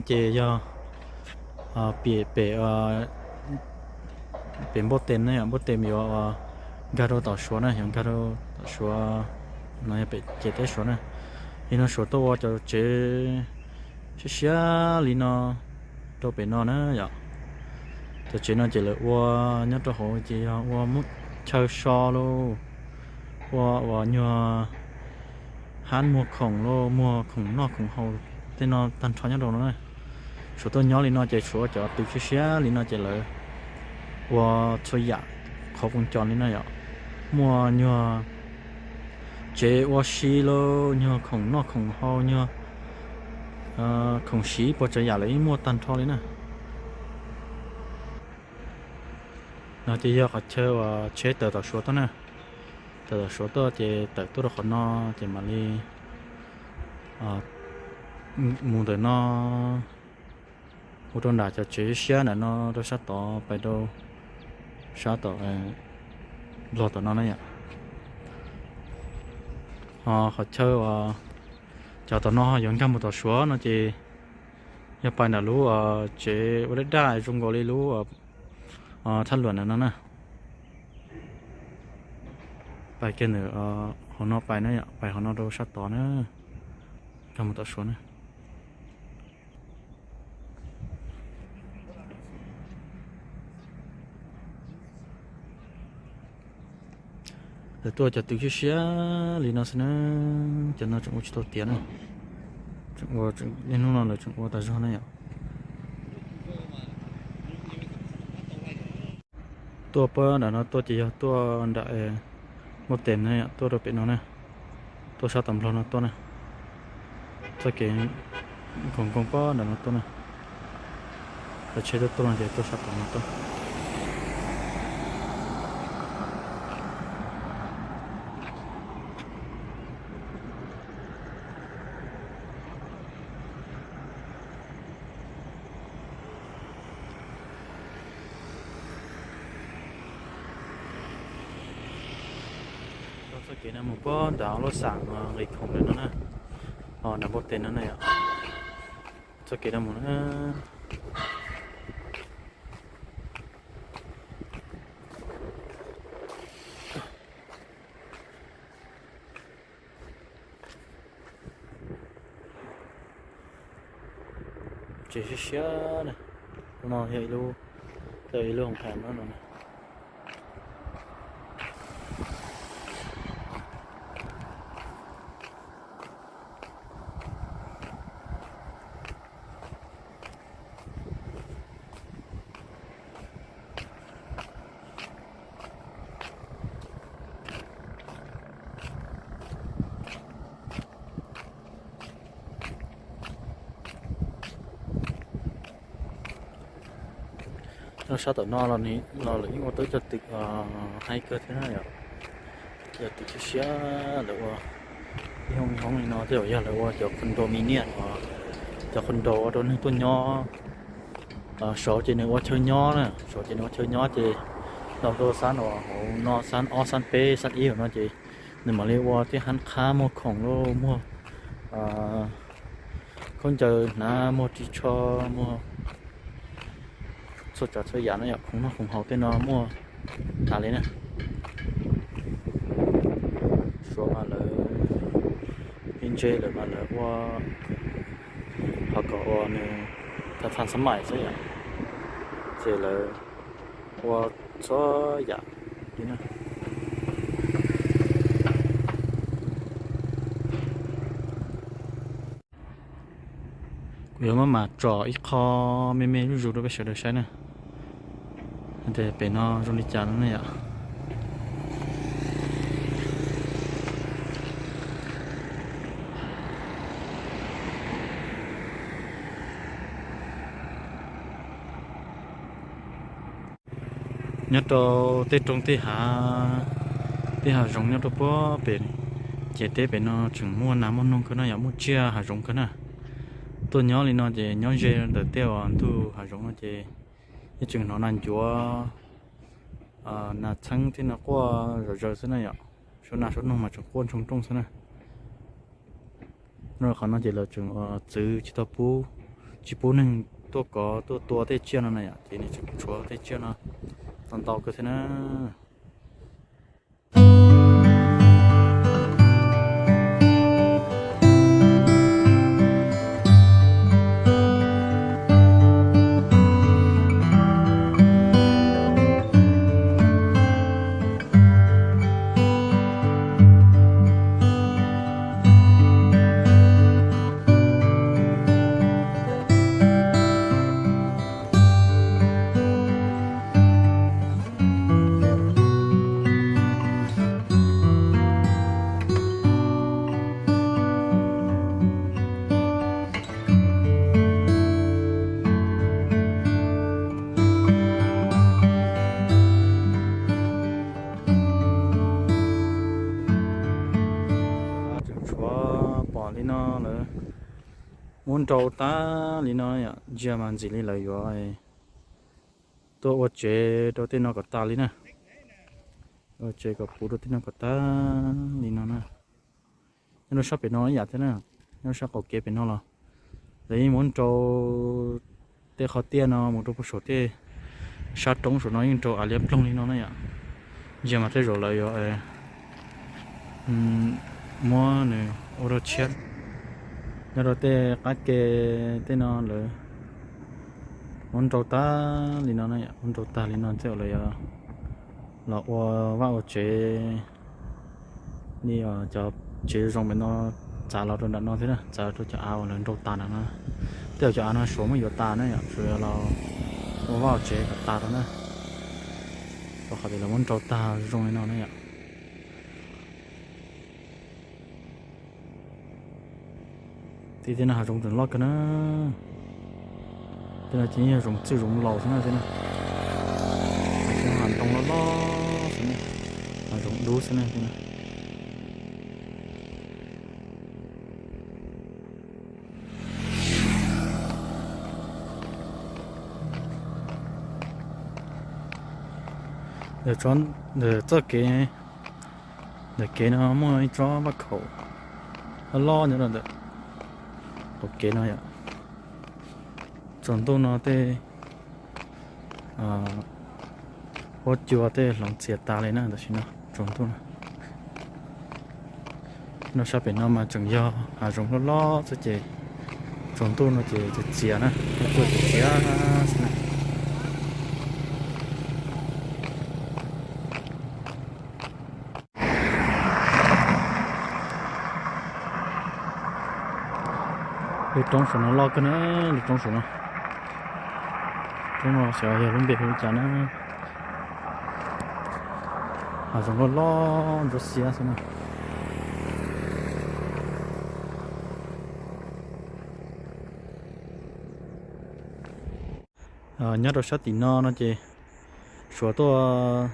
Ces yog pem, pem, pem Npauj Tes na, Npauj Tes yuav nkag rau tom Suav na, yuav nkag rau tom Suav no, yog pem ciam teb Suav na. Li no Suav tuaj ua cov tsev siab siab li no rau pem no na yom. Cov tsev no ces lawv ua nyob rau hauv ces yog ua muab chaw so lauj, ua uas nyuag hab muag khoom lauj, muag khoom noj khoom haus tej no tag nrho nyob rau no na. Suav tuaj nyob li no ces Suav cov tw siab siab li no ces lawv ua txhua yam qhov koom cos li no yom. Muaj nyuag tsev ua si lauj, nyuag khoom noj khoom haus, nyuag khoom siv puas tsav yam lawv yeej muaj tag nrho li na. No ces yog qhov chaw uas tsheb tawm tom Suav tuaj na. Tawm tom Suav tuaj ces tawm tuaj rau qhov no ces mam li mus ntawm no, mus rau nram cov tsev siab nram no rau sab tod pais rau sab tom Nplog tom no na yom. Ho qhov chaw uas cov tom no yuav nkag mus tom Suav no ces yog pais nram lub tsev ua daj daj zoo nkaus li lub thaj luam ntawm no na. Pais kiag ntawm hauv no pais na yom, pais hauv no rau sab tod na, nkag mus tom Suav na. Lawv tuaj cov tw siab siab li no xwb na, cov no tseem ua tsis tau tiav na. Tseem ua, niaj hnub no lawv tseem ua tas zog na yom. Tuaj pab nram no tuaj ces yog tuaj nram Npauj Tes na, tuaj rau pem no na, tuaj sab tom Nplog no tuaj na. Txoj kev nkoos nkoos pab nram no tuaj na. Cov tsheb tuaj tuaj no ces tuaj sab tom no tuaj. Txoj kev no mus puag nram lub xeev Nqis Khoom ntawm no na, ho nram Npauj Tes no na yom. Txoj kev no mus na. Tsev siab siab na. Lub no yog ib lub, ib lub hoos hais no no. Nyob sab tom no los lawv yeej ua tau cov twm haib kawg thiab na yom. Cov twm siab siab lawv ua ib hoob ib hoob li no tej zaum yog lawv ua cov condominium, cov condo ua rau neeg tuaj nyob. Saud ces nws ua chaw nyob na, saud ces nws ua chaw nyob ces los rau xab uas hauv no, xab ob xab peb xab ib no ces nws mam li ua tej hab qhab muag khoom lauj, muag khaub ncaws hnav, muag ris tsho, muag txhua tsav txhua yam no yom, khoom noj khoom haus tej no muaj tas li na. Suav mas lawv ib ntse lawm mas lawv ua ho kom ua nws tha tha xab mais xwb yom, ces lawv ua txhua yam li na. Kuv yuav maj mam tsom ib qho me me zuj zus rau peb sawv daws saib na, tias pem no zoo li cas no na yom. Nyob rau tej roob tej hav, tej hav zoov nyob rau puag pem ciam teb pem no tseem muaj nas muaj noog kawg na yom, muaj tsiaj hav zoov kawg na. Tuaj nyob li no ces nyob ze ntawm tej uas ntug hav zoov no ces yeej tseem hnov nas ncuav, nas txheeb thiab nas quaj zom zaws xwb na yom. Suab nas suab noog mas tseem quaj ntsoog rooj xwb na. Nyob qhov no ces lawv tseem txwv tsis tau pub, tsis pub neeg tuaj kov tuaj tua tej tsiaj no na yom, ces nws tseem tshuav tej tsiaj no ntau ntau kawg thiab na. Tseem tshuav pom li no lawv muab nrau tag li no yom, ntsia mas ntxim li lawv yuav tuaj ua tsev rau tej no kom tas li na. Ua tsev kom puv rau tej no kom tag li no na. Nyob rau sab pem no ib yam thiab na, nyob rau sab qaum kev pem no los lawv yeej muab nrau tej qhov tiaj no mus rau puag saum tej sab roob saum no yeej nrau av liab ploog li no na yom. Ntsia mas tej zaum lawv yuav muab nws ua rau tshiab. Nyob rau tej qab ke tej no lawv muab nrau tag li no na, muab nrau tag li no tej zaum lawv yuav los ua vaj ua tsev li cov tsev zoo pem no txav los rau nram no thiab na, txav rau cov av uas lawv nrau tas nram no. Tej zaum cov av no suav muab yuav tas na yom, suav yuav los ua vaj ua tsev kom tas rau na. Rau qhov tias lawv muab nrau tag zoo li no na yom. Tej no hav zoov tseem loj kawg na. Tej no ces yog zoov txwj zoov laus xwb na tej no. Hav ntoo loj loj xwb na, hav zoov dub xwb na tej no. Ntawm txoj kev, ntawm kev no muaj ib tsob vaj khaum loj loj nyob rau ntawm qaum kev no yom. Tsaus ntuj no tej huab cua tej hloov txias tas li na, tam sim no tsaus ntuj no. No sab pem no mas tseem yog hav zoov loj loj xwb ces tsaus ntuj no ces txias txias na, huab cua txias txias xwb na. Lub roob saum no loj kawg na, lub roob saum no. Roob no xyov yog lub npe hu li cas na. Hav zoov loj loj ntsuab xiab xwb na. Nyob rau sab tim no no ces Suav tuaj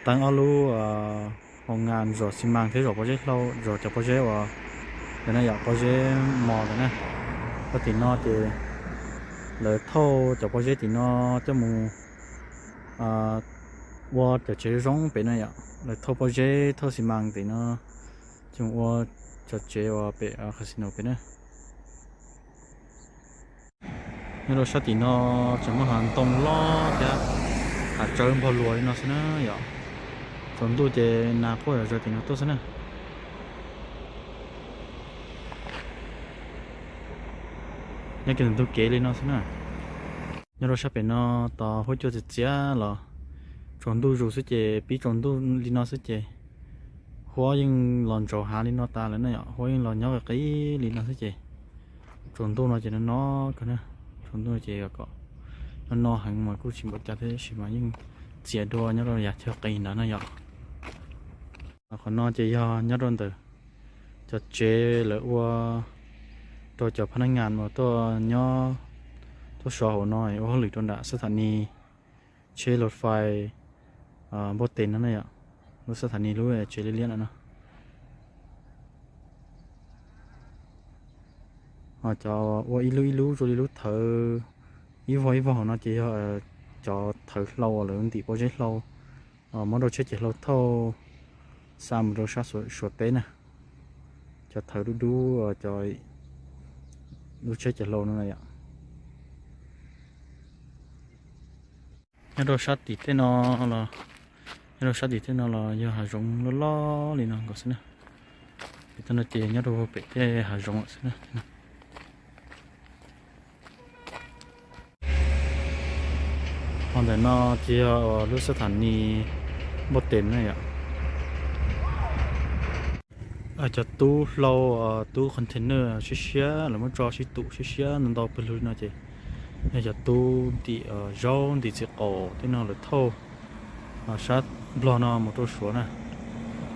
teeb ob lub hoo nas zom xi mas thiab zom pob zeb hlau, zom cov pob zeb uas ntawm no yom, pob zeb mos ntawm na. Rau tim no ces lawv thauj cov pob zeb tim no coj mus ua cov tsev zoo pem no yom. Lawv thauj pob zeb thauj xi mas tim no coj mus ua cov tsev uas pem casino pem na. Nyob rau sab tim no tseem muaj hav ntoo loj thiab hav tsawb npog luas li no xwb na yom. Tsaus ntuj ces nas quaj zom zaws tim no tuaj xwb na. Nyob kiag ntug kev li no xwb na. Nyob rau sab pem no tos huab cua txias txias los tsaus ntuj zus xwb ces pib tsaus ntuj li no xwb ces huab yeej los ntsaus hav li no tas lawm na yom, huab yeej los nyob qis qis li no xwb ces tsaus ntuj no ces no no kawg na. Tsaus ntuj no ces kom no no heev mas kuj tsis npaum cas thiab tab sis mas yeej txias dua nyob rau yav chaw qis ntawd na yom. Qhov no ces yog nyob rau ntawm cov tsev lawv ua rau cov phab nab ngas uas tuaj nyob tuaj so hauv no ua hauj lwm rau nram xab tha ni tsheb los fais npauj tes no na yom, lub xab tha ni lub tsev liab liab no no. Ho cov ua ib lub ib lub zoo li lub thawv ib vog ib vog no ces yog cov thawv hlau uas lawv ntim pob zeb hlau, muab rau tsheb ces hlau thauj xa mus rau sab Suav teb na. Cov thawv dub dub, cov Lub tsheb cav hlau no yom. Nyob rau sab tim tej no los, nyob rau sab tim tej no los yog hav zoov loj loj li no nkaus xwb na. Ces tej no ces nyob rau pem tej hav zoov lawm xwb na. Ho ntawm no ces yog lub xab thas nis Npauj Teem na yom. Cov tub hlau, tub container siab siab lawv muab tso sib tum siab siab ntau ntau pawg lug li no ces yog cov tub ntim zaub ntim txiv qaum tej no lawv thauj sab Nplog no mus rau Suav na,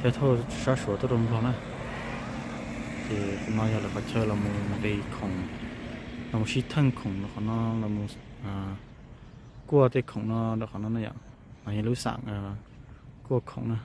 thiab thauj sab Suav tuaj rau Nplog na. Ces qhov no yog lawv qhov chaw los mus nqis khoom, los mus sib theej khoom, los qhov no los mus kuaj tej khoom no rau qhov no na yom. No yog lub xam kuaj khoom na.